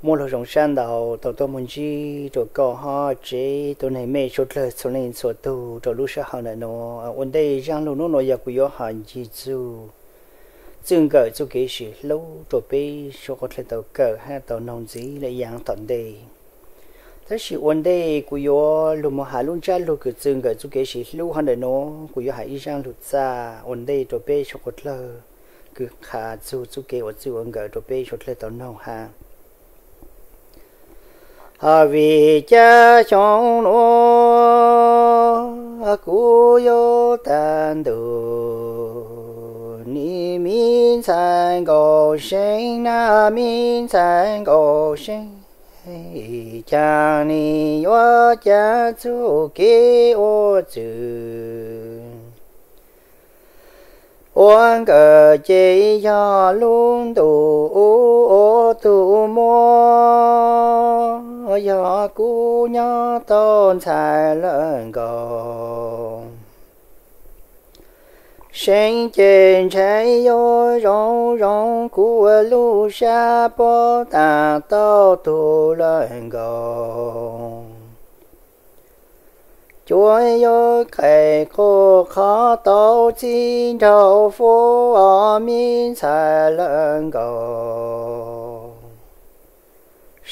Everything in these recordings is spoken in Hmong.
Muaj lub zoo sab ntau tau tuaj muaj ntsib rau koj hab tsev tus neeg mej suav dlawg txhua leej txhua tug rau lub sij hawm ntawm nuav. Ua ntej zaaj lug nub nuav yog kuv yuav has ncig txug txij nkawm txuj kev sim hlub rua peb suav dlawg tau kawm hab tau noog ntxiv le yaav tom ntej. Tab sis ua ntej kuv yuav lug moog has lub ntsab lug kws txij nkawm txuj kev sim hlub hov ntawm nuav, kuv yuav has ib zaaj lug txaj ua ntej rua peb suav dlawg kws qha txug txuj kev ua txij ua nkawm rua peb suav dlawg tau noog hab. Hab vim caag xyoo nuav kuv yuav taag ntuj, nwg me ntxhais Nkauj Seeb na, me ntxhais Nkauj Seeb, caag nwg yuav cav txuj kev ua txwv. Ua nkawm ces yog lub ntuj ua tug muab, yog kuv nyob tau ntxhais lawm Nkauj Seeb ces ntshai yuav zoo zoo kuv lub sab puab taag tau tug lawm Nkauj. Cuav yuav qes quas qhov tau txij nraug fuab os me ntxhais lawm Nkauj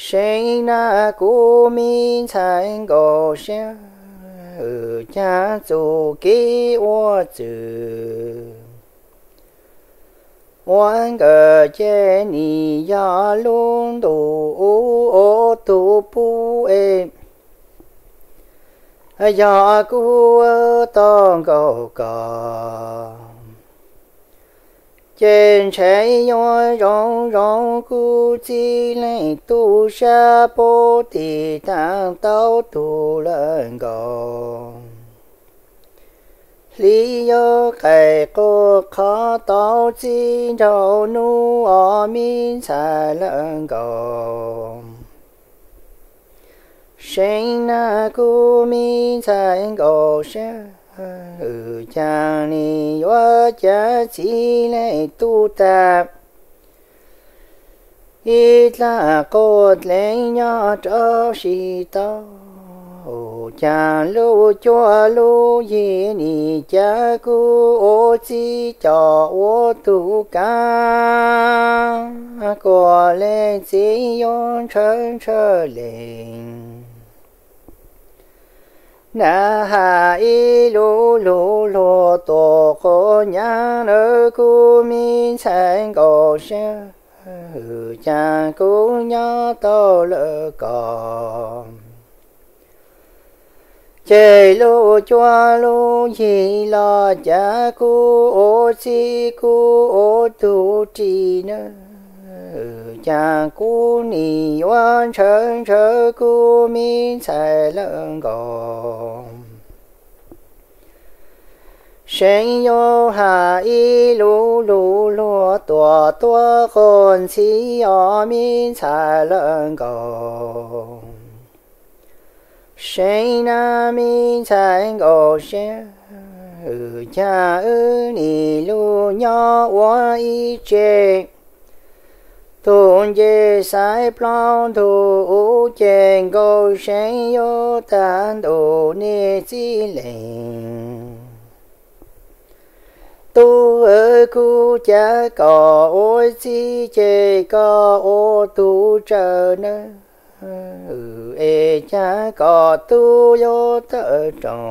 Seeb na, kuv me ntxhais Nkauj Seeb, cav txuj kev ua txwv. Ua nkawm ces nwg yog lub ntuj ua tug pub es yog kuv tau nkaug koj, ces ntshai yuav zoo zoo kuv txij leej tub sab puab tig taag tau tug lawm Nkauj. Hli yuav qes quas qhov tau txij nraug nub os me ntxhais lawm Nkauj Seeb na, kuv me ntxhais Nkauj Seeb, caag nwg yuav cav txij leej tub taag ib dlaag quas dlev nyob rau sib tau. Caag lub cuab lub yig nwg cav kuv ua txij coj ua tug kaav, kuas leej txiv yuav ntshaw ntshaw leej. Nab has ib lub lug luag tuam quas nyaav nawb kuv me ntxhais Nkauj Seeb, caag kuv nyob tau lawm koj. Ces lub cuab lub yig los cav kuv ua txij kuv ua tug ris nawb, caag kuv nim yuav ntshaw ntshaw kuv me ntxhais lawm Nkauj Seeb. Yuav has ib lub lug luag tuam tuab quas ntxhib os me ntxhais lawm Nkauj Seeb na, me ntxhais Nkauj Seeb, caag wb nim lug nyob ua ib tse. Tug nce xaiv plaub ntug ces Nkauj Seeb yuav taag ntuj nej txij leej tub, kuv cav koj ua txij ces koj ua tug tsawg nawb, es caag koj tub yuav tawm rooj.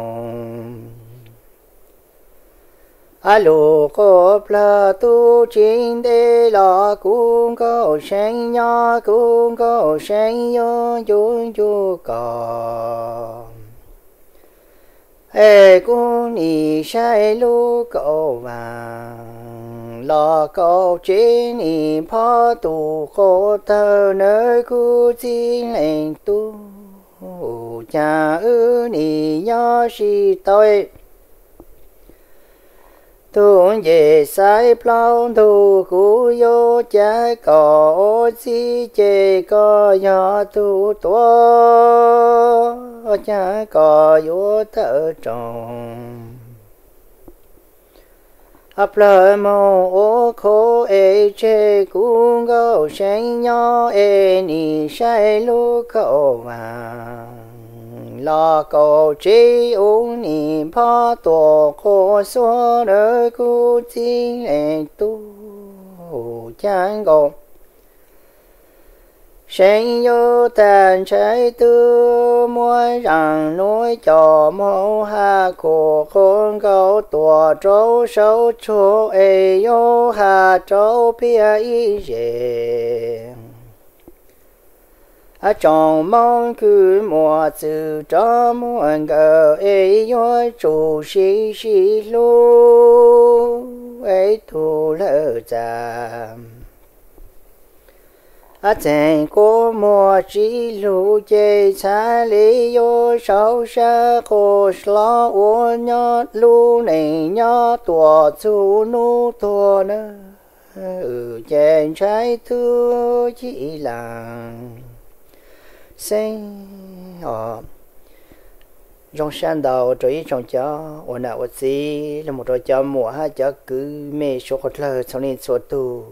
Ab lug quas plawg tub tsi ntev los kuv Nkauj Seeb nyob, kuv Nkauj Seeb yuav ncu ncu koj. Es kuv nim saib lub kaum vaag los kaum tsev nim phob tug quas tawg nawb kuv txij leej tub, caag wb nim nyob sib tau. Tug nce xaiv plaub ntug kuv yuav cav koj ua txij ces koj yog tug tuab, caag koj yuav tawm rooj. Ob plawg moog ua qhuav es tseg kuv nkauj seev nyob es nim saib lub kauj vaag los kaum tsib ub nim phob tuam quas xuab rawv kuv txib es tub cav nkaus. Seev yuav tag ntshai twb muab zaam nuav cov moog hab khuam quas nkaus tuam rau saum tsuag es yuav has rau piab ib zes. Hab tsoom Moob kws muam txwm rov muaj nkawm es yuav tsum sib sib hlub es tug lawm txav. Hab txeeg quas muag tsib lug ces txhad le yuav sau sab quas hlob ua nyob lub neej nyob tuam txug nub tuag na. Ces ntshai twb ci laag xeeb os. Zoo sab ntau rau ib tsoom cov ua nam ua txiv los mus rau cov muam hab cov kwv mej suav qhov dlawg txhua leej txhua tug.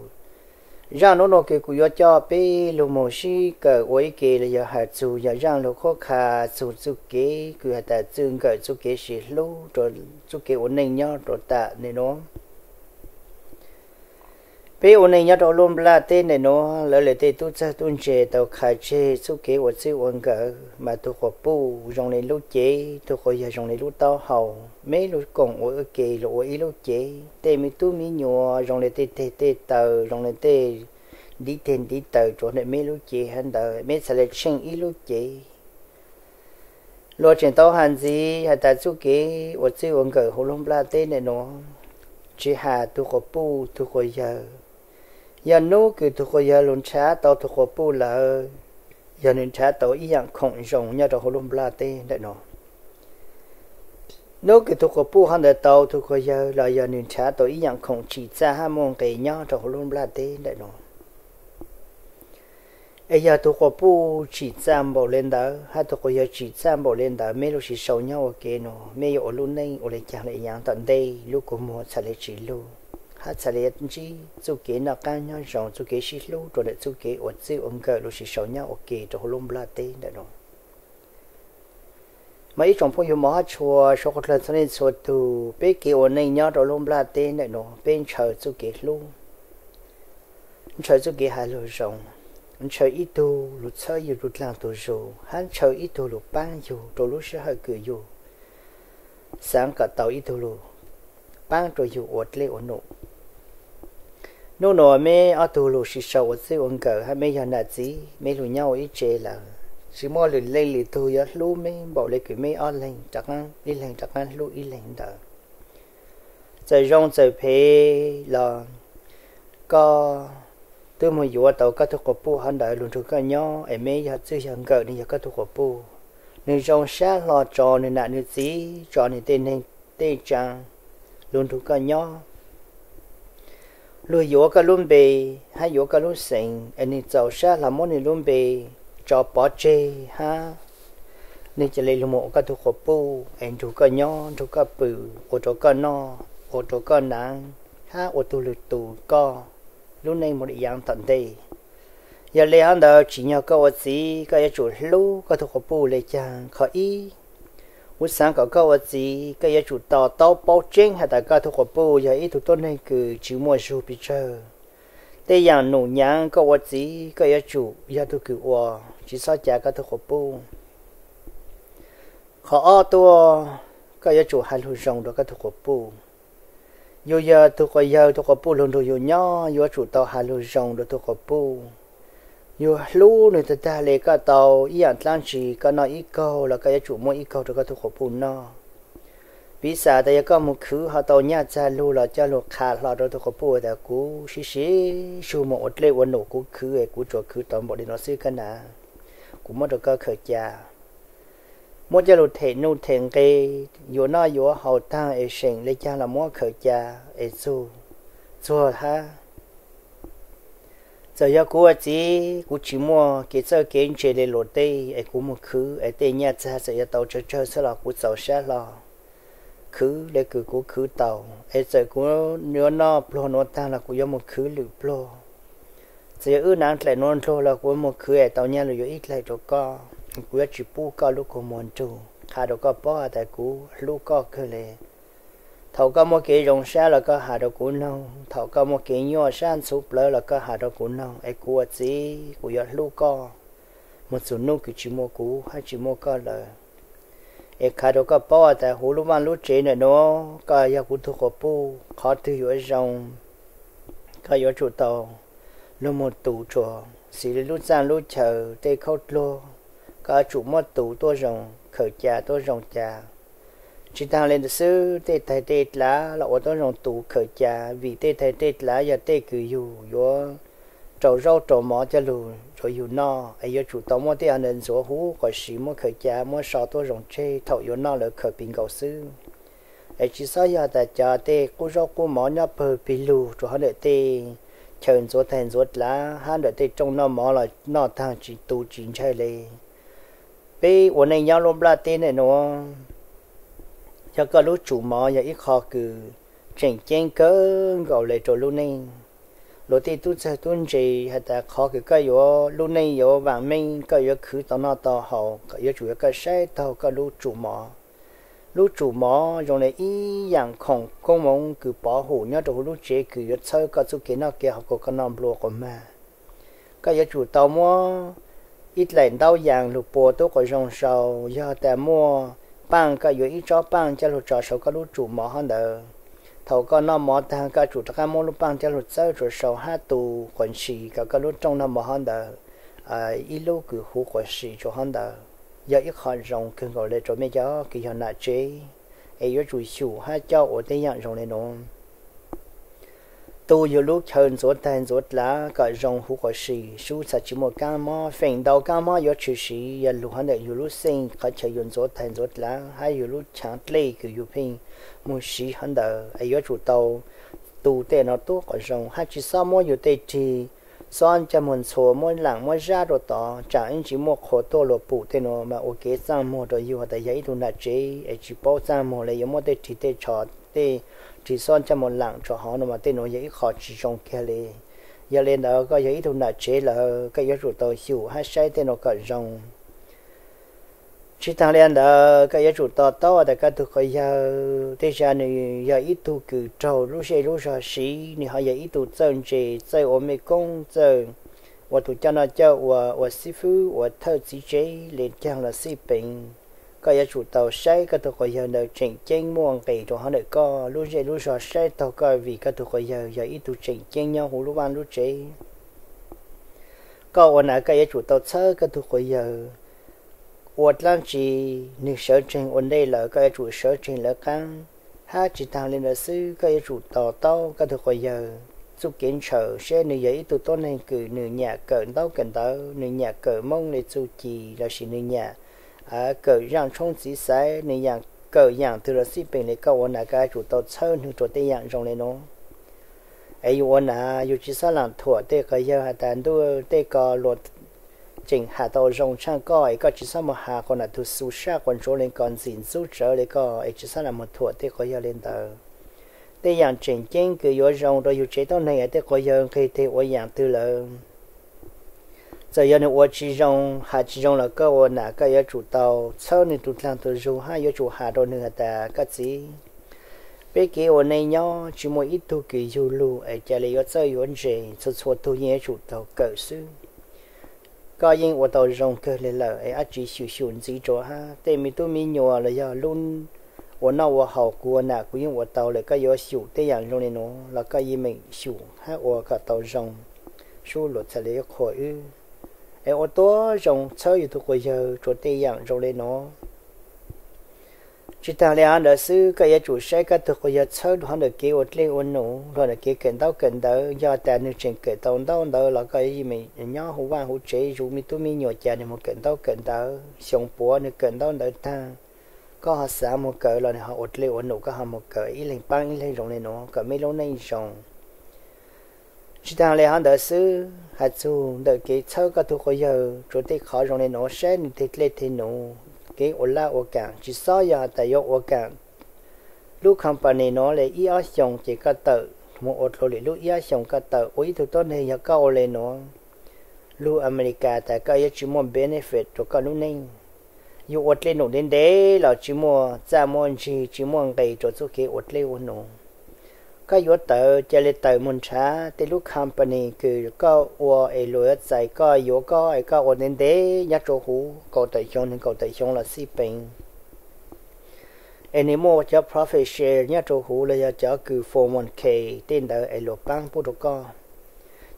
Zaaj nub nuav kws kuv yuav coj peb lug moog sib kawm ua ib ke los yog has txug yog zaaj lug khuab qha txug txuj kev kws has tas txuj nkawm txuj kev sib hlub rua txuj kev ua neej nyob rua tam nim nuav. Peb ua neej nyob rau lub nplaj teb ntawm nuav, lawv le tej tub txawg tub ntse tau qha tseg txuj kev ua txij ua nkawm mas tug quas puj zoo le lub cev, tug quas yawg zoo le lub taub hau. Meb lug koom ua ib ke lug ua ib lub cev, tej me tub me nyuam zoo le tej teg tej taw, zoo le tej ntiv teg ntiv taw rua ntawm meb lub cev hab ntawd meb txhad le tsheej ib lub cev. Luag tseem tau has ntxiv has tas txuj kev ua txij ua nkawm huv lub nplaj teb ntawm nuav tsi has tug quas puj tug quas yawg. Yog nub kws tug quas yawg lug nrhav tau tug quas puj lawm, yog nwg nrhav tau ib yaam khoom zoo nyob rau huv lub nplaj teb ntawm nuav. Nub kws tug quas puj hov ntawd tau tug quas yawg los yog nwg nrhav tau ib yaam khoom tsim txaj hab muaj nqis nyob rau huv lub nplaj teb ntawm nuav. Es yog tug quas puj tsim txaj npaum le ntawd hab tug quas yawg tsim txaj npaum le ntawd, meb lub sib sau nyob ua ke nuav meb yuav ua lub neej ua le caag le yaav tom ntej, lub kua muag txhad le tsis lug, hab txhad le ntsib txuj kev noj qaab nyob zoo, txuj kev sib hlub rua ntawm txuj kev ua txij ua nkawm lub sib sau nyob ua ke rau huv lub nplaj teb ntawm nuav. Mas ib tsoom phooj ywg mog hab tshua suav qhov dlawg txhua leej txhua tug, peb kev ua neej nyob rau lub nplaj teb ntawm nuav peb ntshaw txuj kev hlub, ntshaw txuj kev has lug zoo, ntshaw ib tug lug txhawb yug tug dlaag tug zug, hab ntshaw ib tug lug paab yug rau lub sij hawm kws yug xaav kom tau ib tug lug paab rua yug ua dlej ua num. Nub nuav meb ob tug lug sib sau ua txij ua nkawm hab meb yog nam txiv meb lug nyob ua ib tse lawm, tsi muaj lwm leej lwm tug yuav hlub meb npaum le kws meb ob leeg rov qaab, ib leeg rov qaab hlub ib leeg ntawd. Txawm zoo txawm phem los koj twb moog yuav tau koj tug quas puj hov ntawd lug nrug koj nyob, es meb yog txwj yog nkawm nwg yog koj tug quas puj. Nwg zoo sab hlo tso nwg nam nwg txiv, tso nwg tej neeg tej tsaa lug nrug koj nyob. Lug yuav koj lub npe hab yuav koj lub xeem, es nwg txaus sab hlo muab nwg lub npe tso pov tseg hab nwg ca le lug moog ua koj tug quas puj es nrug koj nyob nrug koj pw, ua rua koj noj ua rua koj naav, hab ua tug lwm tus koj lub neej moog le yaav tom ntej. Yog le hov ntawd tsim nyog koj ua txiv koj yuav tsum hlub koj tug quas puj le caag. Qhov ib, kuv xaav kom koj ua txiv koj yuav tsum to taub paub tseeb has tas koj tug quas puj yog ib tug tuab neeg kws tsi muaj zug pes tsawg. Tej yaam num nyaav koj ua txiv koj yuav tsum yog tug kws ua, tsi xob ca koj tug quas puj. Qhov ob tuaj, koj yuav tsum has lug zoo rua koj tug quas puj. Yug yog tug quas yawg tug quas puj lug nrug yug nyob, yuav tsum tau has lug zoo rua tug quas puj. Yug hlub nwg tag tag le koj tau ib yaam dlaab tsi koj noj ib kaug los koj yuav tsum muab ib kaug rua koj tug quas puj noj. Piv xam tas yog koj moog khwv ho tau nyaj txag lug los coj lug qha hlo rua tug quas puj tas kuv sib sib zug moog ua dlej ua num kuv khwv es kuv tsuas khwv tau npaum le nuav xwb koj na, kuv muab rua koj khaws ca. Muab coj lug them nuj them nqe, yuav noj yuav haus taag es seem le caag los muab khaws ca es txug, txuag hab. Txawm yog kuv ua txiv kuv tsis muaj kev txawj kev ntse le luag tej es kuv moog khwv es tej nyaj txag txawm yog tau tsawg tsawg xwb los kuv txaus sab hlo. khwv le kws kuv khwv tau, es txawm kuv yuav noj pluag nuav taag los kuv yuav mus khwv lwm pluag. Txawm yog wb naav dlaim nuav ndluag los kuv yuav mus khwv es tau nyaj lug yuav ib dlaim rua koj. Kuv yuav tsi pub koj lub kua muag nrug, has rua koj paub has tas kuv hlub koj kawg le. Thaum koj muaj kev zoo sab los koj has rua kuv noog, thaum koj muaj kev nyuaj sab ntxhuv plawv los koj has rua kuv noog, es kuv ua txiv kuv yuav hlub koj moog txug nub kws tsi muaj kuv hab tsi muaj koj lawm. Es has rua koj paub has tas huv lub vaaj lub tsev ntawm nuav, koj yog kuv tug quas puj, qhov twg yuav zoo koj yuav tsum tau lug moog tus tsuas, xws le lub txaaj lub chaw, tej khaub dluag, koj yuav tsum muab tus tuab zoo, khawm ca tuab zoo ca. Tsi taag le ntawd xwb, tej taig tej dlav los ua tuab zoo tus khawm ca, vim tej taig tej dlav yog tej kws yug yuav rau zaub rau mov coj lug rua yug noj, es yuav tsum tau muab tej yam ntawd ntxuav huv quas si, muab khawm ca muab so tuab zoo tseg, thaum yuav noj lawm khawm pis nkaus xwb. Es tsi xob yog tas cov tej qub zaub qub mov nyob pawg pig lug rua hov ntawm tej chaw ntxuav taig ntxuav dlav hab ntawm tej rooj noj mov los noj taag tsi tu tsi ntshai le. Peb ua neej nyob lub nplaj teb ntawm nuav, yog koj lub tsum mov yog ib qho kws tseem ceeb kawg nkaus le rua lub neej. Luag tej tub txawg tub ntse has tas qhov kws koj yuav lub neej yuav vaam meej, koj yuav khwv tau noj tau haus, yuav tsum yog koj saib taug koj lub tsum mov. Lub tsum mov zoo le ib yaam khoom koob moov kws pov hum nyob rua huv lub tsev kws yuav txhawb koj txuj kev noj kev haus kom koj noj nplua quas mag. Koj yuav tsum tau muab ib dlaim ntaub yaas lug pua tuab quas zoo sau, yog tas muaj paaj koj yuav ib tsob paaj coj lug tso sau koj lub tsum mov hov ntawd. Thaum koj noj mov taag koj tsum rov qaab muab lub paaj coj lug txawb rua sau hab tu quas si kom koj lub rooj noj mov hov ntawd ib lub kws huv quas si rua hov ntawd. Yog ib qho zoo kawg nkaus le rua mej cov kws yog nam tsev, es yuav tsum xyum hab coj ua tej yaam zoo le nuav. Tu yug lub chaw ntxuav taig ntxuav dlav kom zoo huv quas si, sub txhad tsi muaj kaab mob, feem ntau kaab mob yuav tshwm sim yog lug hov ntawm yug lub xeej, qhov chaw yug ntxuav taig ntxuav dlav hab yug lub chaav dlej kws yug pheej moog siv hov ntawd, es yuav tsum tau tu tej no tuab quas zoo hab tsi xob muab yug tej rig xob coj moog ntxhua muab laam muab zab rua tod, tsaam ib ntsis muaj qhua tuaj luas pum tej nuav mas ua kev txaaj muag rua yug tas yog ib tug nam tsev es tsi paub txaaj muag le, yuav muab tej rig tej tsho, tej rig xob coj moog laam rua hov no mas tej nuav yog ib qho tsi zoo kiag le. Yog le ntawd koj yog ib tug nam tsev lawm koj yuav tsum tau xyum hab saib tej nuav kom zoo. Tsi taag le ntawd koj yuav tsum to taub tas koj tug quas yawg tej zag nws yog ib tug kws raug lub zej lub zog siv, nws ho yog ib tug txawj ntse, txawj ua mej koob, txawj ua tug coj noj coj ua, ua xib fwb, ua thawj txiv tsev le caag los xij peem. Koj yuav tsum tau saib koj tug quas yawg ntawd tseem ceeb muaj nqis rua hov ntawm koj lub zej lub zog saib taug koj, vim koj tug quas yawg yog ib tug tseem ceeb nyob huv lub vaaj lub tsev. Koj ua nam koj yuav tsum tau txhawb koj tug quas yawg. Ua dlaab tsi nwg sawv tseeg ua ntej lawm koj yuav tsum sawv tseeg lawv qaab, hab tsi taag le ntawd xwb koj yuav tsum to taub koj tug quas yawg txuj kev ntshaw, seb nwg yog ib tug tuab neeg kws nwg nyam kawm ntaub kawm ntawv, nwg nyam kawm Moob le txuj ci, lossis nwg nyam kawm zaaj tshoob txiv xaiv, nwg nyam kawm yaam twg los xij peem le. Koj ua nam koj yuav tsum tau txhawb nwg rua tej yaam zoo le nuav. Es yug ua nam yug tsi xob laam thuam tej quas yawg has tas ntuj tej ko luag tseem has tau zoo tshaaj koj es koj tsi xob moog has quas nam tug xu sab quas ntsuav le ko ntxim ntxub tsawv le koj es tsi xob laam moog thuam tej quas yawg le ntawd. Tej yaam tseem ceeb kws yuav zoo rua yug tsev tuab neeg es tej quas yawg nqeg teg ua yaam twg lawm, txawm yog nwg ua tsi zoo has tsi zoo los koj ua nam koj yuav tsum tau txhawb nwg tug dlaag tug zug hab yuav tsum has rua nwg has tas koj txiv, peb kev ua neej nyob tsi muaj ib tug kws yug lug es ca le yuav txawj yuav ntse, txhua txhua tug yeej yuav tsum tau kawm xwb. Koj yeej ua tau zoo kawg le lawm es dlaab tsi xyum xyum ntxiv rua hab tej me tub me nyuam los yog lub ua noj ua haus kuv ua nam kuv yeej ua tau lawm, koj yuav xyum tej yaam zoo le nuav los koj yeej meem xyum hab ua kom tau zoo, sub luag txhad le qhuas wb. Es ua tuab zoo txhawb yug tug quas yawg rua tej yaam zoo le nuav. Tsi taag le hov ntawd xwb koj yuav tsum saib koj tug quas yawg txhawb rua hov ntawm kev ua dlej ua num, rua ntawm kev kawm ntaub kawm ntawv. Yog tas nwg tseem kawm tau ntaub ntawv los koj yeej meem nyob huv vaaj huv tsev zuv me tub me nyuam cas nwg moog kawm ntaub kawm ntawv, xyoo puav nwg kawm ntaub ntawv taag, koj ho xaav moog kawm los nwg ho ua dlej ua num koj ho moog kawm, ib leeg paab ib leeg zoo le nuav kom mej lub neej zoo. Tsi taag le hov ntawd xwb, has txug ntawm kev txhawb koj tug quas yawg rua tej qhov zoo le nuav, saib nwg teg dlej teg num, kev ua laj ua kaam, tsi xob yog has tas yuav ua kaam lub company nuav le ib ob xyoos ces koj tawm mus ua dlua lwm lub ib ob xyoos koj tawm ua ib tug tuab neeg. Yog koj ua le nuav, lug Amelikas tas koj yuav tsis muaj benefit rua koj lub neej. Yug ua dlej num ntev ntev los tsis muaj txaj muaj ntsig, tsis muaj nqis rua txuj kev ua dlej ua num. Koj yuav tawm ca le tawm mus nrhav tej lub company kws koj ua es luag yuav txais koj, yuav koj es koj ua ntev ntev nyob rua huv kaum tawm xyoo, nees nkaum tawm xyoo los xij peev, es nwg muaj cov profit share nyob rua huv los yog cov kws four one k tej ntawd es luag paab pub rua koj.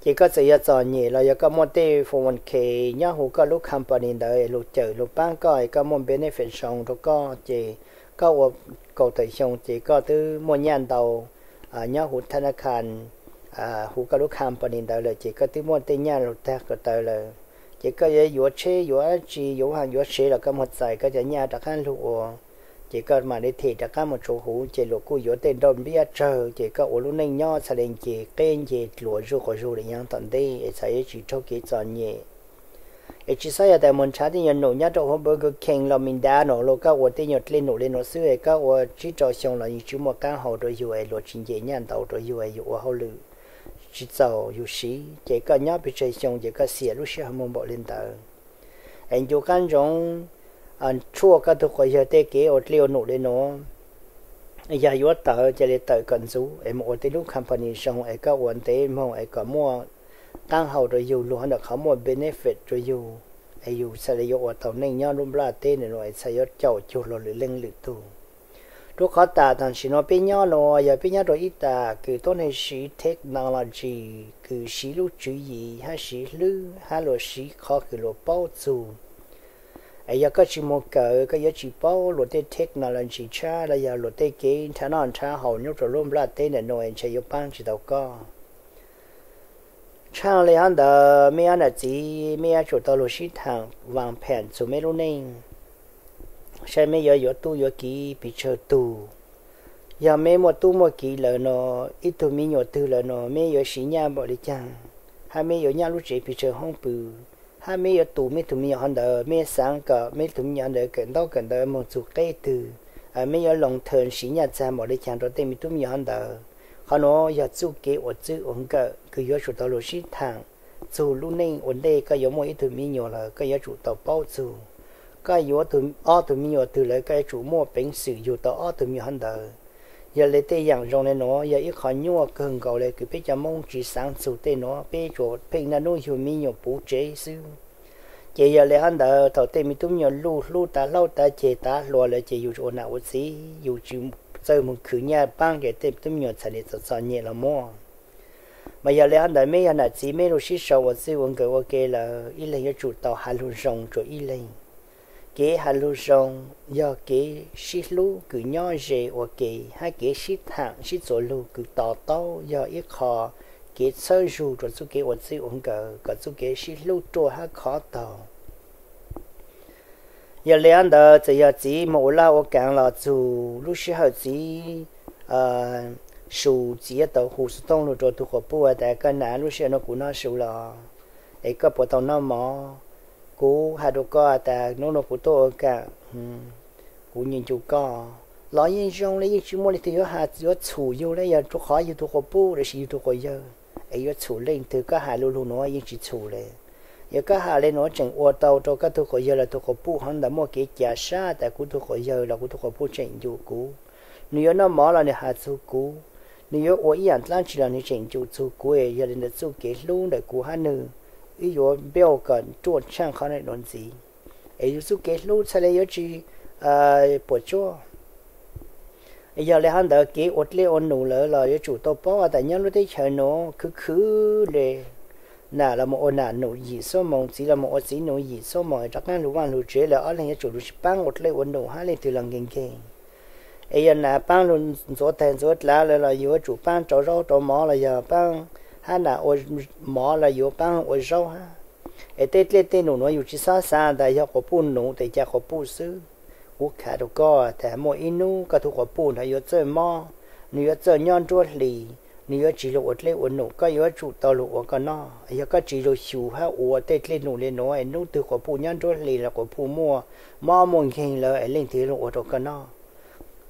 Ces koj txawm yog txom nyem los yog koj muaj tej four one k nyob huv koj lub company ntawd es luag cawm luag paab koj es koj muaj benefit zoo rua koj, ces koj ua kaum tawm xyoo ces koj twb muaj nyaj ntau nyob huv tha na kha huv koj lub company ntawd lawm, ces koj twb muaj tej nyaj lug tag ko taw lawm. Ces koj yuav yuav tsheb, yuav dab tsi, yuav vaj yuav tsev los koj muaj txais koj cov nyaj rov qaab lug ua, ces koj mam li them rov qaab mus rua huv, ces luag kuj yuav tej nroj npiab tsawg, ces koj ua lub neej nyob txhaj le nce qeb nce dluas zuj quas zug le yav tom ntej es txhaj yuav tsis raug kev txom nyem. Es tsis xob yog tas mus nrhav tej nyuag num nyob rau huv Burger King los McDonald's los koj ua tej nyuag dlej num le nuav xwb es koj ua tsib rau xyoo los yeej tsis muaj qaab hau rua yug es luag tsis nce nyaj ntau rua yug es yug ua hauj lwm tsis txaus yug siv, ces koj nyob pes tsawg xyoo ces koj xiam lub sij hawm muag npaum le ntawd. Es ncu qab ntsoov tshuaj koj tug quas yawg tej kev ua dlej ua num le nuav, yog yuav tawm ca le tawm kom ntxuv es mus ua tej lub company zoo es koj ua ntev moog es kom muaj qaab hau rua yug, luag ntawm qhov muaj benefit rua yug, es yug txhaj le yuav ua tau neej nyob lub nplaj teb ntawm nuav es txhaj yuav caum cuag luag lwm leej lwm tug. Rua qhov tas tam sim nuav peb nyob nuav yog peb nyob rua ib tas kws tuab neeg siv technology, kws siv lub tswv yim hab siv hlwb hab luag siv qhov kws luag paub txug. Es yog koj tsis moog kawm koj yuav tsis paub luag tej technology tshab los yog luag tej kev nrhav noj nrhav haus nyob rua lub nplaj teb ntawm nuav es ntshe yuav paab tsis tau koj. Tshaaj le hab ntawd meb ob nam txiv meb yuav tsum tau lug sib thaam vaas phem txug meb lub neej, saib meb yuav yuav tub yuav kiv pes tsawg tug. Yog meb muaj tub muaj kiv lawm nuav, ib tug me nyuam twg lawm nuav, meb yuav siv nyaj npaum le caag, hab meb yuav nyob lub tsev pes tsawg hoob pw, hab meb yuav tu meb tug me nyuam hov ntawd, meb xaav kom meb tug me nyuam hov ntawd kawm ntaub kawm ntawv moog txug qeb twg, meb yuav long term siv nyaj txag npaum le caag rua tej me tub me nyuam hov ntawd. Qhov nuav yog txuj kev ua txwb ua nkawm kws yuav tsum tau lug sib thaam txug lub neej ua ntej koj yuav muaj ib tug me nyuam lawm koj yuav tsum tau paub txug. Koj yuav ob tug me nyuam twg lawm koj yuav tsum muaj peev xwm yug tau ob tug me nyuam hov ntawd. Yog le tej yaam zoo le nuav yog ib qho nyuaj kawg nkaus le kws peb cov Moob tsis xaav txug tej nuav, peb tsuas pheej naj nub yug me nyuam puv tsev xwb. Ces yog le hab ntawd thaum tej me tub me nyuam luj hlub tav hlaub tav ceg tav hluas lawm ces yug ua nam ua txiv yug tsis txawj moog khwv nyaj paab ces tej tub me nyuam txhaj le txom txom nyem los muaj. Mas yog le hab ntawd meb yog nam txiv meb lug sib sau ua txwj ua nkawm ua ke lawm ib leeg yuav tsum tau has lug zoo rua ib leeg. Kev has lug zoo yog kev sib hlub kws nyob ze ua ke, hab kev sib thaam sib txuas lug kws to taub yog ib qho kev txhawb zug rua txuj kev ua txwj ua nkawm kom txuj kev sib hlub ruaj hab khov taug. Yog le hab ntawd txawm yog txiv moog ua laj ua kaav los txug lub sij hawm txiv su, txiv yuav tau hu xov tooj lug rua tug quas puj tas koj nam, lub sij hawm nuav kuv noj su los es koj puas tau noj mov? Kuv has rua koj tas nub nua kuv tuaj ua kaam, kuv nyiam ncu koj los yeej zoo le, yeej tsis muaj leej twg yuav has yuav txhum yug le, yog rua qhov yug tug quas puj lossis yug tug quas yawg, es yuav txhum leej twg? Koj has lu lug nuav yeej tsis txhum le. Yog koj has le nuav tseem ua tau rua koj tug quas yawg los tug quas puj hov ntawd muaj kev ca sab tas kuv tug quas yawg los kuv tug quas puj tseem ncu kuv. Nwg yuav noj mov los nwg has txug kuv, nwg yuav ua ib yaam dlaab tsi los nwg tseem ncu txug kuv. Yog le ntawd txuj kev hlub ntawm kuv hab nwg wb yuav build kom ruaj tshaaj qhov nuav dua ntxiv, es yug txuj kev hlub txhaj le yuav tsis puas tsuaj. Yog le hab ntawd kev ua dlej ua num lawm los yuav tsum tau paub tas nyob lub teb chaws nuav khwv khwv le, nam los mus ua nam num yim xuab moos, txiv los mus ua txiv num yim xuab moos, rov qaab lug vaaj lug tsev lawm ob leeg yuav tsum lug sib paab ua dlej ua num hab leej twg los nkeeg nkeeg. Es yog nam paab lug ntxuav taig ntxuav dlav lawm los yuav tsum paab rau zaub rau mov los yog paab, hab nam ua mov los yuav paab ua zaub hab. Es tej dlej tej num nuav yug tsis xob xaav tas yog quas puj num tes ca quas puj xwb. Kuv khav rua koj tas muaj ib nub koj tug quas puj nuav yuav txawj mob, nwg yuav txawj nyob nruab hlis, nwg yuav tsis lug ua dlej ua num, koj yuav tsum tau lug ua koj noj. Yog koj tsis lug xyum hab ua tej dlej num le nuav es nub twg quas puj nyob nruab hlis los quas puj muaj mob muaj nkeeg lawm es leej twg lug ua rua koj noj?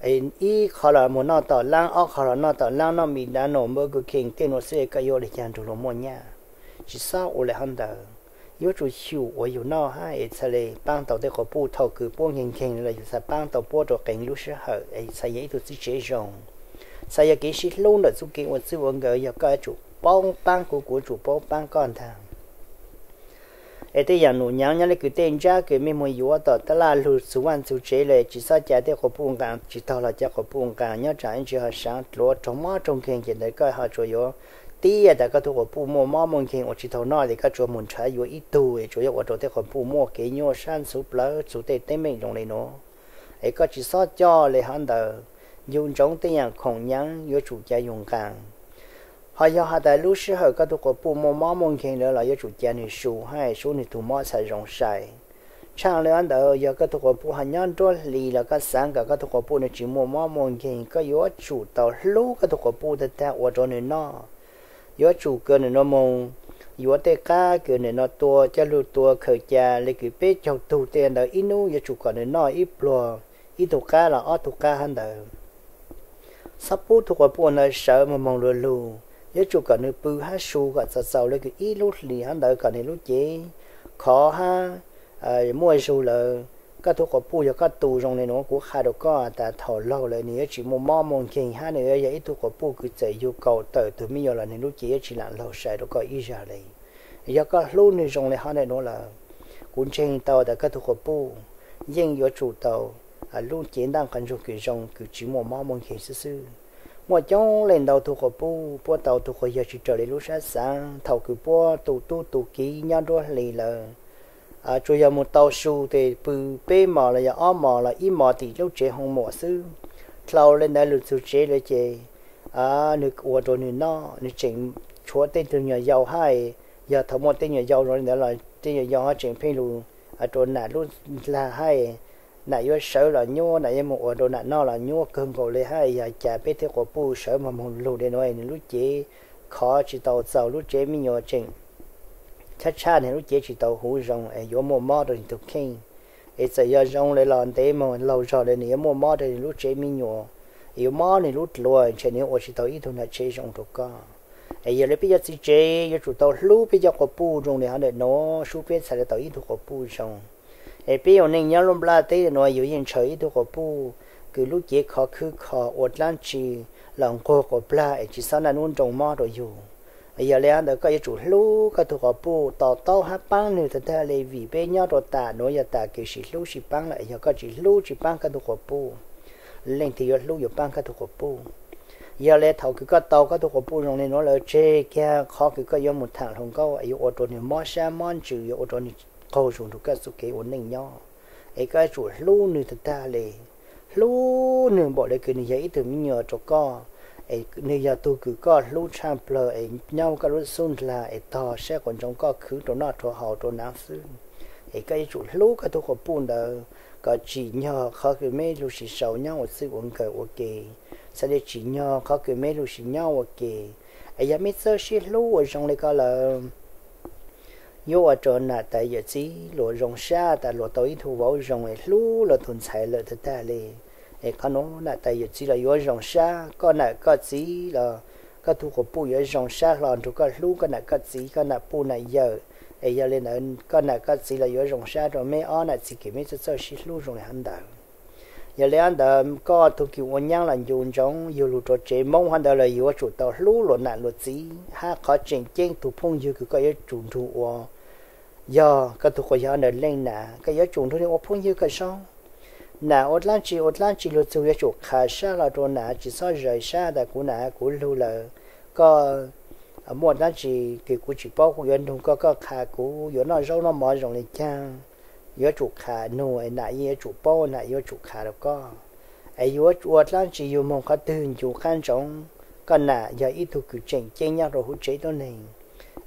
Ib qho los mus noj tom lab, ob qho los noj tom lab, noj McDonald's, Burger King tej nuav xwb, koj yuav ua li cas nrug luag muaj nyaj? Tsis xob ua li hov ntawd. Yuav tsum xyum uas yus noj hab es txhaj le paab tau tej quas puj. Thaum kws puab nkeeg nkeeg los yus txhaj paab tau puab rua qees lub sij hawm es txhaj yog ib tug txiv tsev zoo, txhaj yog kev sib hlub ntawm txuj kev ua txij ua nkawm. Yog koj yuav tsum paub paab kuv, kuv yuav tsum paub paab koj ntag. Es tej yaam num nyaav nyob le kws tej ntsab kws mej muag yuav tom taj laj lug txug vaaj txug tsev le, tsis xob ca tej quas puj nqaa. Tsis taug los ca quas puj nqaa nyob tsaam ib ntsis ho saav dlua raug mob raug nkeeg, ces ntawd koj ho tsuas yuav tias koj tug quas puj muaj mob muaj nkeeg ua tsis tau noj, ces koj tsuas mus nrhav yuav ib tug, tsuas yog ua rua tej quas puj muaj kev nyuaj sab ntxhuv plawv txug tej teeb meem zoo le nuav. Es koj tsis xob coj le hov ntawd. Yug ntsoov tej yaam khoom nyaav yuav tsum ca yug nqaa. Ho yog has tas lub sij hawm koj tug quas puj muaj mob muaj nkeeg lawm los yuav tsum ca nwg su hab sub nwg tug mob txhaj zoo sai. Tshaaj le hov ntawd, yog koj tug quas puj ho nyob nruab hlis los koj xaav kom koj tug quas puj nwg tsis muaj mob muaj nkeeg, koj yuav tsum tau hlub koj tug quas puj tag tag ua rua nwg noj. Yuav tsum kws nwg nuav moog yuav tej qab kws nwg nuav tua, coj lug tua khaws ca le kws peb caug tug tej ntawd, ib nub yuav tsum kom nwg noj ib pluag, ib tug qab los ob tug qab hov ntawd. Xob pub tug quas puj ntawd sawv moog moog luag lug, yuav tsum kom nwg pw hab su kom txaus txaus le kws ib lub hlis hov ntawd kom nwg lub cev khov hab muaj zug lawm. Koj tug quas puj yog koj tu zoo le nuav, kuv qha rua koj tas thaum laug lawm nwg yuav tsis muaj mob muaj nkeeg hab nwg yuav yog ib tug quas puj kws txawm yug kaum tawm tug me nyuam los nwg lub cev yuav tsis laam laug sai rua koj ib zag le. Yog koj hlub nwg zoo le hov ntawm nuav lawm, kuv ntseeg tau tas koj tug quas puj yeej yuav tsum tau lub cev ntaaj qas ntsoog kws zoo kws tsis muaj mob muaj nkeeg xwb xwb. Muaj coob leej ntau tug quas puj puab tau tug quas yawg tsis raws li lub sab xaav. Thaum kws puab tu tub tu kiv nyob nruab hlis lawm, tsuas yog moog tau su tes pw peb mos los yog ob mos los ib mos tim lub tsev hoo muam xwb. Dlhau le ntawd lug txug tsev lawm ces nwg ua rua nwg noj, nwg tseem tshuav tej tug nyuam yaus hab. Yog thaum muaj tej nyuam yaus zoo le ntawd los tej nyuam yaus ho tseem pheej lug rua nam lub ndlag hab. Nam yuav sawv los nyuab, nam yuav moog ua rua nam noj los nyuab kawg nkaus le hab. Yog cas peb tej quas puj sawv moog moog lug le nuav nwg lub cev khov tsis tau txaus, lub tsev me nyuam tseem tshab tshab, nwg lub cev tsis tau huv zoo es yuav muaj mob rua nwg tug kheej. Es txawm yog zoo le los ntev moog laug zog le nwg yuav muaj mob rua nwg lub tsev me nyuam, yuav mob nwg lub dluas, ntshe nwg yuav ua tsis tau ib tug nam tsev zoo rua koj. Es yog le peb cov txiv tsev yuav tsum tau hlub peb cov quas puj zoo le hov ntawm nuav, sub peb txhaj le tau ib tug quas puj zoo. Es peb ua neej nyob lub nplaj teb nuav yug yeej ntshaw ib tug quas puj kws lub cev khov khwb kho, ua dlaab tsi los nquag quas plag es tsis xob naj nub nroo mob rua yug. Yog le hov ntawd koj yuav tsum hlub koj tug quas puj, to taub hab paab nwg tag tag le, vim peb nyob rua tam nuav yog tam kws sim hlub sim paab lawm. Yog koj tsis hlub tsis paab koj tug quas puj, leej twg yuav hlub yuav paab koj tug quas puj? Yog le thaum kws koj tau koj tug quas puj zoo le nuav lawm, tseg kiag qhov kws koj yuav mus thaam hluas nkauj es yuav ua rua nwg mob sab mob ntsws, yuav ua rua nwg qaug zug rua koj txuj kev ua neej nyob. Es koj yuav tsum hlub nwg tag tag le, hlub nwg npaum le kws nwg yog ib tug me nyuam rua koj, es nwg yog tug kws koj hlub tshaj plawg es nyob koj lub xub ndlag es tog saib quas ntsoov koj khwv rua noj rua haus rua naav xwb. Es koj yuav tsum hlub koj tug quas puj ntawd kom tsim nyog qhov kws meb lug sis sau nyob ua txij ua nkawm ua ke, txhaj le tsim nyog qhov kws meb lug sis nyob ua ke. Es yog meb txawj sib hlub ua zoo le ko lawm, yuav ua rua nam tais yawm txiv luag zoo sab tas luag tau ib tug vauv zoo es hlub luag tug ntxhais lawm tag tag le. Es qhov nuav nam tais yawm txiv los yuav zoo sab, koj nam koj txiv los koj tug quas puj yuav zoo sab hlo nrug koj hlub koj nam koj txiv, koj nam puj nam yawm. Es yog le ntawd koj nam koj txiv los yuav zoo sab rua meb ob nam txiv kws meb txawj txawj sib hlub zoo le hov ntawd. Yog le hov ntawd koj tug kws ua nyaab los ncu ntsoov, yug lug rua tsev Moob hov ntawd los yuav tsum tau hlub luag nam luag txiv, hab qhov tseem ceeb tug phooj ywg kws koj yuav tsum nrug ua yog koj tug quas yawg ntawd leej nam, koj yuav tsum nrug nwg ua phooj ywg kom zoo. Nam ua dlaab tsi ua dlaab tsi lug txug yuav tsum qha sab hlo rua nam, tsis xob zais sab tas kuv nam kuv lug lawm, koj muaj dlaab tsi kws kuv tsis paub kuv yuav nug koj, koj qha kuv, yuav noj zaub noj mov zoo le caag, yuav tsum qha nug, nam yeej yuav tsum paub, nam yuav tsum qha rua koj. Es yuav ua dlaab tsi yug moog qhov twg ncu qab ntsoov, koj nam yog ib tug kws tseem ceeb nyob rua huv tsev tuab neeg.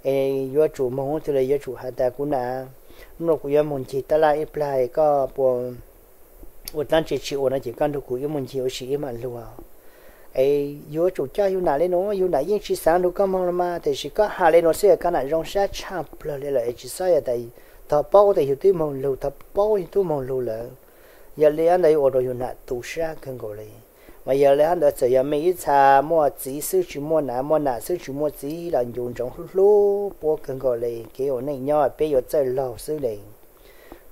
Es yuav tsum moog ub twg le yuav tsum has tas kuv nam, nub nua kuv yuav moog ncig taj laj ib plag, koj puas ua dlaab tsi tsis ua no ces koj nrug kuv ib moog ncig ua si ib mam lug. Es yuav tsum coj yug nam le nuav, yug nam yeej tsis xaav nrug koj moog los mas, tab sis koj has le nuav xwb koj nam zoo sab tshaj plawg le lawm, es tsis xob yog tas tog paub tas yug twb moog lug, tog paub yug twb moog lug lawm. Yog le ntawd yuav ua rua yug nam tu sab kawg nkaus le. Mas yog li hab ntawd txawm yog mej ib txha muaj txiv xwb tsis muaj nam, muaj nam xwb tsis muaj txiv los ncu ntsoov hlub hlub puab kawg nkaus le kev ua neej nyob, peb yuav txawj laug xwb le.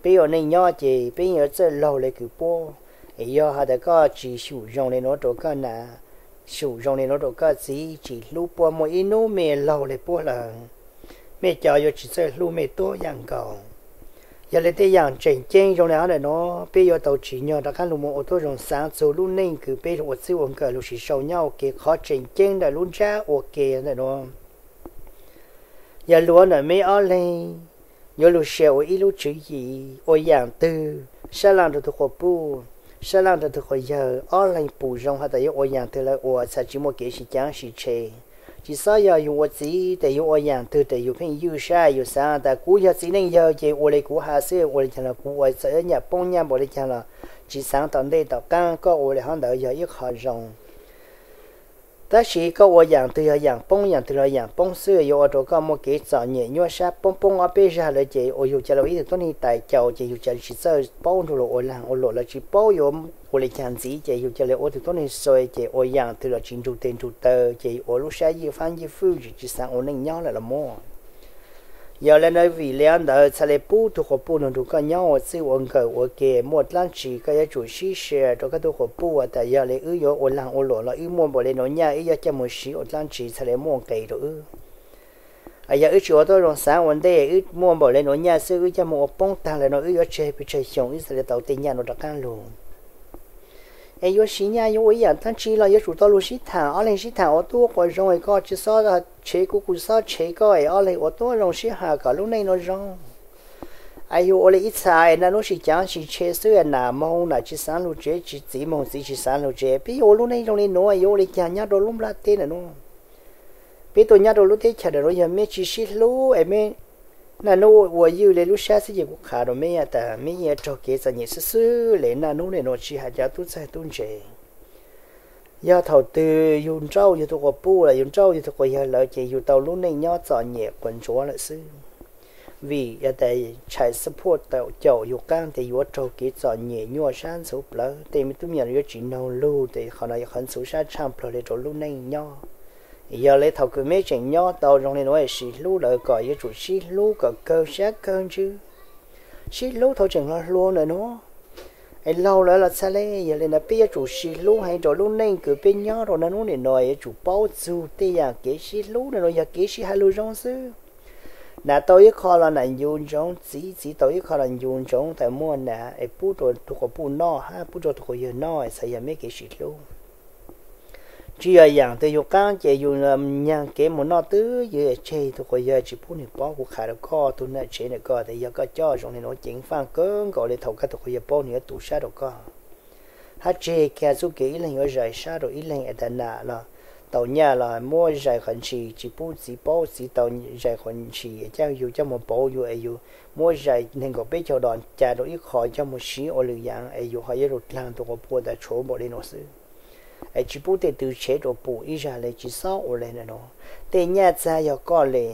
Peb ua neej nyob ces peb yuav txawj laug le kws puab. Es yog has tas koj tsis xyum zoo le nuav rua koj nam, xyum zoo le nuav rua koj txiv, tsis hlub puab, muaj ib nub mej laug le puab lawm, mej cov yuav tsis txawj hlub mej tuab yaam nkaus. Yog le tej yaam tseem ceeb zoo le hab ntawm nuav peb yuav tau tsim nyog rov qaab lug moog ua tuab zoo xaav txug lub neej kws peb lug ua txij ua nkawm lug sis sau nyob ua ke. Qhov tseem ceeb ntawm lub ntsab ua ke ntawm nuav yog lug ntawm meb ob leeg yuav lug share ua ib lub tswv yim ua yaam twg, sab laaj rua tug quas puj, sab laaj rua tug quas yawg, ob leeg pum zoo has tas yuav ua yaam twg lawv ua, txhad tsis muaj kev sib caav sib tshe. Tsis xob yog yug ua txiv tes yug ua yaam twg tes yug pheej ywj sab, yug xaav tas kuv yog txiv neej yawg ces ua le kuv has xwb, ua le caag los kuv ua, txawm nyaj poob nyaj npaum le caag los tsis xaav tom ntej tom qaab, koj ua le hab ntawd yog ib qho zoo. Tab sis koj ua yaam twg yog yaam poob, yaam twg los yaam poob xwb, yuav ua rua koj muaj kev txom nyem nyuaj sab poob poob ob peb zag lawm ces ua yug ca le ib tug tuab neeg tais caus ces yug ca le tsis txawj paub nrug luas ua laag ua luam los tsis paub yuav ua le caag ntxiv ces yug ca le ua tug tuab neeg xua ces ua yaam twg los tsis nrug teg nrug taw ces ua lub sab yij faab yij fwj tsis xaav ua neej nyob lawm los muaj. Yog le ntawd vim le ntawd txhad le pub tug quas puj nrug koj nyob ua txij ua nkawm ua ke, muaj dlaab tsi koj yuav tsum sib share rua koj tug quas puj has tas yog le wb yuav ua laag ua luam los wb muaj npaum le nuav nyaj wb yuav coj moog siv ua dlaab tsi txhad le muaj nqe rua wb. Yog wb tsis ua tuab zoo xaav ua ntej, wb muaj npaum le nuav nyaj xwb wb coj moog ua poob taag le nuav wb yuav tseg pes tsawg xyoo wb txhad le tau tej nyaj nuav rov qaab lug. Es yuav siv nyaj yuav ua ib yaam dlaab tsi los yuav tsum tau lug sib thaam, ob leeg sib thaam ua tub quas zoo es koj tsis xob tshev kuv kuv tsis xob tshev koj es ob leeg ua tuab zoo sib has kom lub neej nuav zoo. Es yug ua le ib txha es naj nub sib caav sib tshe xwb, nam moog nam tsis xaav lug tsev, txiv moog txiv tsis xaav lug tsev, peb yuav ua lub neej zoo le nuav yuav ua le caag nyob rua lub nplaj teb ntawm nuav? Peb tuaj nyob rua lub teb chaws ntawm nuav yog meb tsis sib hlub es meb naj nub ua ywj le lub sab xwb ces kuv qha rua meb tas meb yeej raug kev txom nyem xwb xwb le naj nub le nuav tsis has cov tub txawg tub ntse. Yog thaum twg yug nrauj yug tug quas puj los yug nrauj yug tug quas yawg lawm ces yug tau lub neej nyob txom nyem quas ntsuav lawm xwb. Vim yog tas tshais xab phuaj tau caum yug qaab tes yuav raug kev txom nyem nyuaj sab ntxhuv plawv, tej me tub me nyuam yuav tsis noog lug tes qhov no yog qhov ntxhuv sab tshaj plawg le rua lub neej nyob. Yog le thaum kws meb tseem nyob tau zoo le nuav es sib hlub lawm kom yuav tsum sib hlub kom kawg sab kawg ntsws, sib hlub thaum tseem hluas hluas ntawm nuav. Es laug lawm los txhad le, yog le ntawd peb yuav tsum sib hlub heev rua lub neej kws peb nyob rua naj nub le nuav, yuav tsum paub txug tej yaam kev sib hlub le nuav yog kev sib has lug zoo xwb. Nam tau ib qho los nam ncu ntsoov txiv, txiv tau ib qho los ncu ntsoov tas muaj nam es pub rua tug quas puj noj hab pub rua tug quas yawg noj es txhad yog meb kev sib hlub. Tsis yog yaam twg yug qaab ces yug nyaag kev moog noj twb yug tseg tug quas yawg tsis pub nwg paub. Kuv qha rua koj tug nam tsev ntawm koj tas yog koj coj zoo le nuav ceev faaj kawg nkaus le thaum koj tug quas yawg paub nwg yuav tu sab rua koj. Hab tseg kag txuj kev ib leeg yuav zais sab rua ib leeg es tas nam los tau nyaj los muab zais qhov ntshis tsis pub txiv paub, txiv tau zais qhov ntshis es coj yug coj moog pauv yug es yug muab zais neeg nkaum peb caug dos ca rua ib qho coj moog siv ua lwm yaam es yug ho yuav lug dlaag tug quas puj tas tshuav npaum le nuav xwb. Es tsis pub tej tw tshev rua pum ib zag le, tsis xob ua le nuav. Tej nyaj txag yog koj le,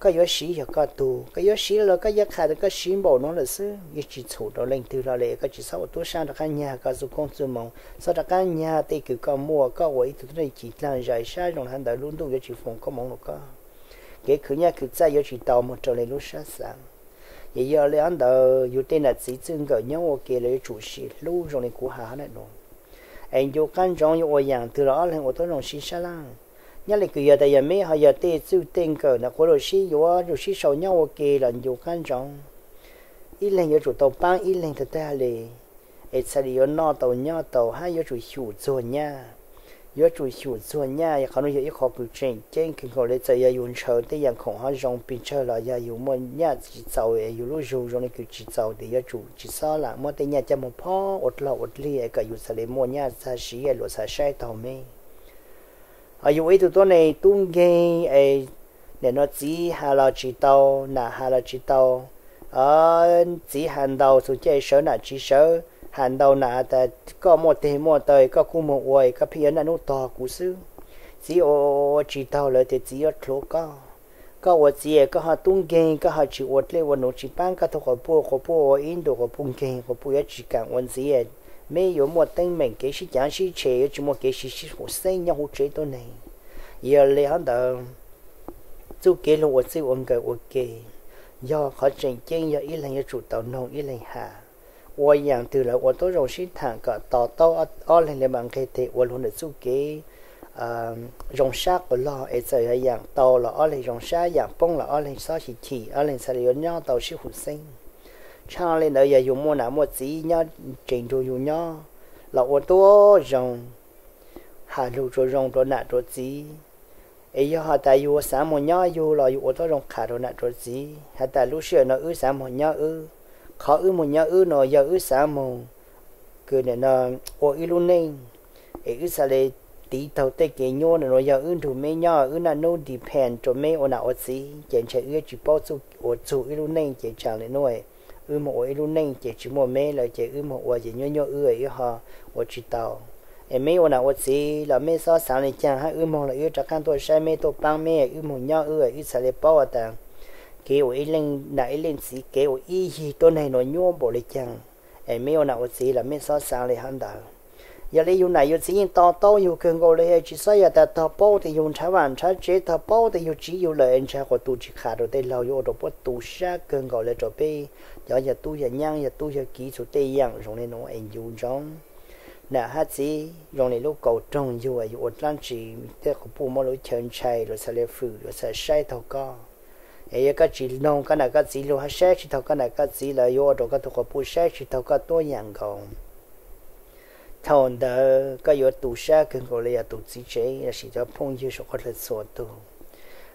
koj yuav siv yog koj tug, koj yuav siv los koj yuav qha tas koj siv npaum nuav lawm xwb, yeej tsis txhum rua leej twg los le. Koj tsis xob ua tub sab rov qaab nyag koj txuj koob txuj moov, xob rov qaab nyag tej kws koj muaj, koj ua ib tug tuab neeg ci dlaag zais sab zoo le hab ntawd lub ntuj yuav tsis foom koob moov rua koj. Kev khwv nyaj khwv txaj yuav tsis tau moog rua le lub sab xaav. Yog le hab ntawd yug tej nam txiv txij nkawm nyob ua ke los yuav tsum sib hlub zoo le kuv has hab nuav. Es ncu qaab ntsoov yuav ua yaam twg los ob leeg ua tuab zoo sib sab laj. Nyob le kws yog tas yog meb ho yog tej txij tej nkawm nam quav lug sib yuav lug sib sau nyob ua ke los ncu qaab ntsoov ib leeg yuav tsum tau paab ib leeg tag tag le, es txhad le yuav noj tau nyob tau hab yuav tsum xyum txuag nyaj. Yuav tsum xyum txuag nyaj, qhov nuav yog ib qho kws tseem ceeb kawg nkaus le. Txawm yog yug ntshaw tej yaam khoom hab zoo pes tsawg los yog yug muaj nyaj tsis txaus, yug lub zug zoo le kws tsis txaus tes yuav tsum tsis xob lam muab tej nyaj coj moog phob ua dlog ua dlig kom yug txhad le muaj nyaj txag siv luas txhad saib taug meb. Ho yug ua ib tug tuab neeg tub nkeeg es nim no txiv has los tsis tau, nam has los tsis tau. Txiv has ntau txug caij sawv nam tsis sawv, has ntau nam tas koj muaj teg muaj taw koj kuj moog ua, koj pheej yuav naj nub tog kuv xwb. Txiv ua ua tsis taug lawm tes txiv yuav dlhuav koj. Koj ua txiv koj ho tub nkeeg, koj ho tsis ua dlej ua nuv, tsis paab koj tug quas puj, quas puj ua ib ntus quas puj nkeeg, quas puj yuav tsis kaam ua ntxiv. meb yuav muaj teeb meem kev sib cav sib tshem, yuav tsis muaj kev sib sib hum xeeb nyob hauv tsev tuab neeg. Yog li hov ntawd, txuj kev luag ua txij ua nkawm ua ke, yog qhov tseem ceeb yog ib leeg yuav tsum tau noog ib leeg has. Ua yaam twg lawv ua tuab zoo sib tham kom to taub, ob leeg li mam nqeg tes ua luag ntawm txuj kev zoo sab quas log es txawm yog yaam tau los ob leeg zoo sab, yaam poob los ob leeg xob xyiv chim, ob leeg txhaj li yuav nyob tau sib hum xeeb. Tshaj li ntawd yog yus muaj nam muaj txiv nyob tseem nrug yus nyob los ua tuab zoo, has lug rua zoo rua nam rua txiv. Es yog has tas yus xaav moog nyob yug los yus ua tuab zoo qha rua nam rua txiv, has tas lub sij hawm no wb xaav moog nyob wb. Qhov wb moog nyob wb no yog wb xaav moog kws nim no ua wb lub neej, es wb txhaj li tiv taug tej kev nyuab no. Yog wb nrug meb nyob wb naj nub depend rua meb ua nam ua txiv ces ntshe wb tsis paub txuj ua txug wb lub neej ces tsaam le nuav wb moog ua wb lub neej ces tsis muaj meb lawm ces wb moog ua ces nyuab nyuab wb wb ho ua tsis tau. Es meb ua nam ua txiv los meb xob xaav le caag hab, wb moog los wb rov qaab tuaj saib meb tuaj paab meb, wb moog nyob wb wb txhaj li paub has tas kev ua ib leej nam ib leej txiv, kev ua ib yig tuab neeg nuav nyuab npaum le caag. Es meb ua nam ua txiv los meb xob xaav le hab ntawd. Yog le yug nam yug txiv yeej to taub yug kawg nkaus le, tsis xob yog tas tog paub tes yug nrhav vaam nrhav tsev, tog paub tes yug tsiv yug lawm es ntshai quas tu tsis qha rua tej laug yuav ua rua puab tu sab kawg nkaus le rua peb cov yog tub yog nyaab yog tub yog kiv txug tej yaam zoo le nuav es yug ntsoov nam hab txiv zoo le lub kaus roog yug, yug ua dlaab tsi tej quas puj muab lub chaw ntshai, luag txhaj le fwm, luag txhaj saib taug koj. Es yog koj tsis noog koj nam koj txiv, luag hab saib tsis taug koj nam koj txiv lawm yuav ua rua koj tug quas puj saib tsis taug koj tuab yaam nkaus. Thaum ntawd koj yuav tu sab kawg nkaus le yog tus txiv tsev lossis cov phooj ywg suav quas dlawg txhua tug.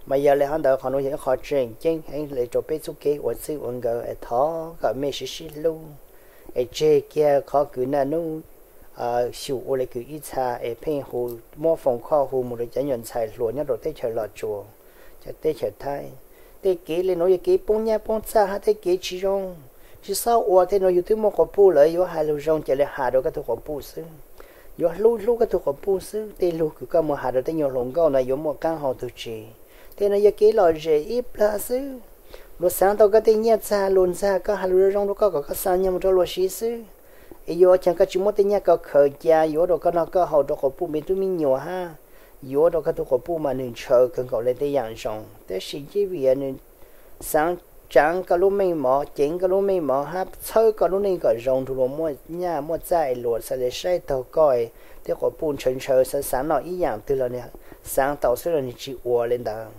Mas yog le hab ntawd qhov nuav yog ib qhov tseem ceeb heev le rua peb txuj kev ua txij ua nkawm es thov kom mej sib sib hlub, es tseg kiag qhov kws naj nub xyum ua le kws ib txha es pheej hu, muab foom khoj hu moog rua cov nyuam ntxhais hluas nyob rua teb chaws Los Tsuas, cov teb chaws Thaib. Tej kev le nuav yog kev poob nyab poob txag hab tej kev tsis zoo. Tsis xob ua tej nuav, yug twb muaj quas puj lawm yuav has lug zoo ces le has rua koj tug quas puj xwb. Yuav hlub hlub koj tug quas puj xwb. Tej lug kws koj moog has rua tej nyuas hluas nkauj no yuav muaj qaab hau tug tsi? Tej nuav yog kev lom zem ib plag xwb. Luag xaav tau koj tej nyiaj txag lug ntxag koj has lug zoo zoo rua koj kom koj xa nyiaj moog rua luag siv xwb. Es yuav caag koj tsis muab tej nyiaj ko khaws ca yuav rua koj noj koj haus rua quas puj me tub me nyuam hab, yuav rua koj tug quas puj mas nwg ntshaw kawg nkaus le tej yaam zoo, tab sis ib vim nwg xaav tsaav koj lub meej mov, ceev koj lub meej mov hab txhawb koj lub neej kom zoo nrug luag muaj nyaj muaj txag es luag txhaj le saib taug koj. Tej quas puj ntshaw ntshaw xaav xaav noj ib yaam twg los nwg xaav tau xwb los nwg tsis ua le ntawd.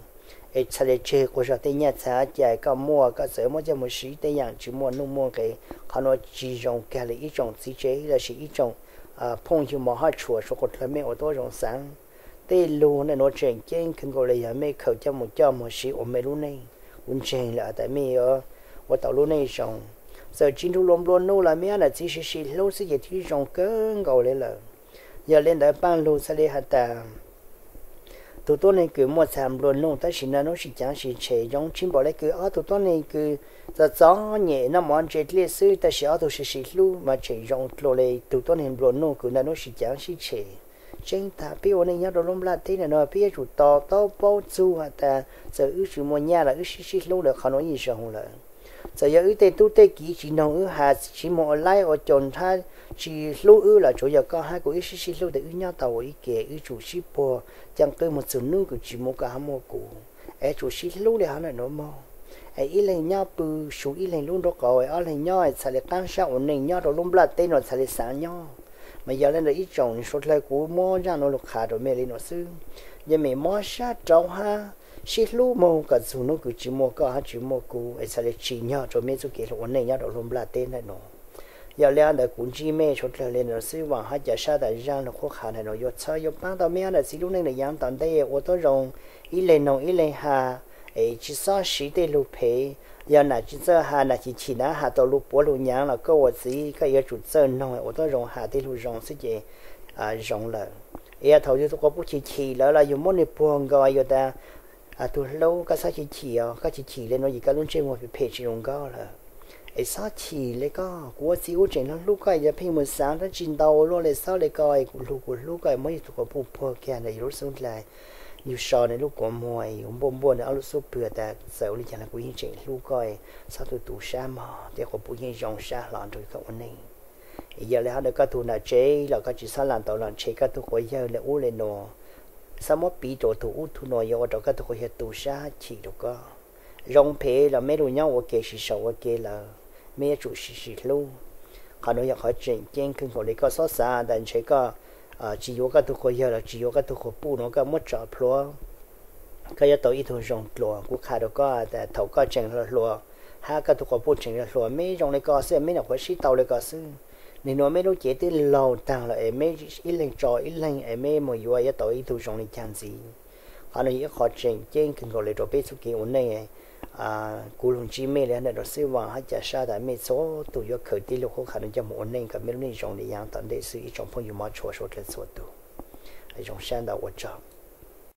Es txhaj le tseg quas zog tej nyiaj txag cai koj muaj, koj txawm muab coj moog siv tej yaam tsis muaj nuj muaj nqes. Qhov nuav tsis zoo kag le ib tsoom txiv tsev lossis ib tsoom phooj ywg mos hab tshua suav quas dlawg mej ua tuab zoo xaav. Tej lug nuav tseem ceeb kawg nkaus le yog mej khaws coj moog coj moog siv ua mej lub neej. Kuv ntseeg lawm tas mej yuav ua tau lub neej zoo. Txawm tsis nrug luag nplua nuj los mej hab nam txiv sib sib hlub xwb ces twb zoo kawg nkaus le lawm. Yog le ntawd paaj lug txhaj le has tas tug tuab neeg kws muaj txag nplua nuj tab sis naj nub sib caav sib tshem zoo tsis npaum le kws ob tug tuab neeg kws txom txom nyem noj mov ntse dlej xwb tab sis ob tug sib sib hlub mas tseem zoo dlua le tug tuab neeg nplua nuj kws naj nub sib caav sib tshem. Tseeb tag peb ua neej nyob rua lub nplaj teb nuav peb yuav tsum to taub paub txug has tas txawm wb tsis muaj nyaj los wb sib sib hlub lawm qhov nuav yeej zoo lawm. Txawm yog wb tej tub tej kiv tsis noog wb has, tsis moog ua laib ua caum nrhab, tsis hlub wb los tsuav yog koj hab kuv wb sib sib hlub tes wb nyob tau ua ib ke, wb tsum sib puag caaj qwb moog txug nub kws tsis muaj koj hab muaj kuv. Es tsum sib hlub le hov nuav mog. Es ib leeg nyob pw su ib leeg lub nraub qaum, ob leeg nyob txhaj le qaab sab ua neej nyob rua lub nplaj teb nuav txhaj le xaav nyob. Mas yog le ntawd ib tsoom suav dlawg kuv muab zaaj nuav lug qha rua mej le nuav xwb. Yog mej mob sab rau hab sib hlub moog kom txug nub kws tsis muaj koj hab tsis muaj kuv es txhaj le tsim nyog rua mej txuj kev lug ua neej nyob rua lub nplaj teb ntawm nuav. Yog le ntawd kuv ntsib mej suav dlawg le nuav xwb, vaam hab ca sab tas zaaj lug qhuab qha ntawm nuav yuav txhawb yuav paab tau mej hab nam txiv lub neej nam yaav tom ntej ua tuab zoo, ib leeg noog ib leeg has, es tsis xob siv tej lug phem. Yog nam tsis txawj has, nam chim chim nam has tau lug puav lug nyaav los koj ua txiv koj yuav tsum txawj noog ua tuab zoo has tej lug zoo xwb ces zoo lawm. Es yog thaum yug tug quas puj chim chim lawm los yug muab nwg puag nkaus yug tas tug hlub koj xob chim chim os, koj chim chim le nuav ces koj lub ntsej muag phem phem tsis zoo nkauj lawm. Es xob chim le koj, kuv ua txiv ub tseem hlub koj, yog pheej moog xaav dlaab tsi ntau luaj le xob le koj, kuv lug kuv hlub koj, muab yug tug quas puj puag kiag ntawm yug lub xub dlai, yug so nwg lub kua muag, yug npuaj npuaj nwg ob lub xub pwg tas txawm ua le caag los kuv yeej tseem hlub koj, xob tu tu sab mog, tej quas puj yeej zoo sab hlo nrug koj ua neej. Yog li hov ntawd koj tug nram tsev los koj tsis txhob lam tau los ntshe koj tug quas yawg li ub li nuav, txhob muab piv rua tug ub tug nuav yuav ua rau koj tug quas yawg tu sab chim rua koj. Zoo phem los meb lug nyob ua ke sis sau ua ke lawm, meb yuav tsum sim sim hlub. Qhov nuav yog qhov tseem ceeb kawg nkaus li. Koj txhob xav tas ntshe koj tsis yuav koj tug quas yawg los tsis yuav koj tug quas puj nuav koj muab tso plhuav, koj yuav tau ib tug zoo dlua. Kuv qha rau koj tas thaum koj tseem hluas hluas hab koj tug quas puj tseem hluas hluas, meb zoo li ko xwb, meb nyuam qhuav sib tau li ko xwb. Nwg nuav meb lub cev twb laug taag lawm es meb ib leeg tso ib leeg es meb mus yuav yuav tau ib tug zoo li caag ntxiv. Qhov nuav yog ib qho tseem ceeb kawg nkaus li rua peb txuj kev ua neej. Kuv lug ntsib mej li ntawd rua xwb, vaam hab ca sab tas mej txhua tug yuav khaws tib lub qub qha nuav coj mus ua neej kom mej lub neej zoo li yaav tom ntej xwb ib tsoom phooj ywg mog tshua suav dlawg txhua tug. Zoo sab ntau ua tsaug.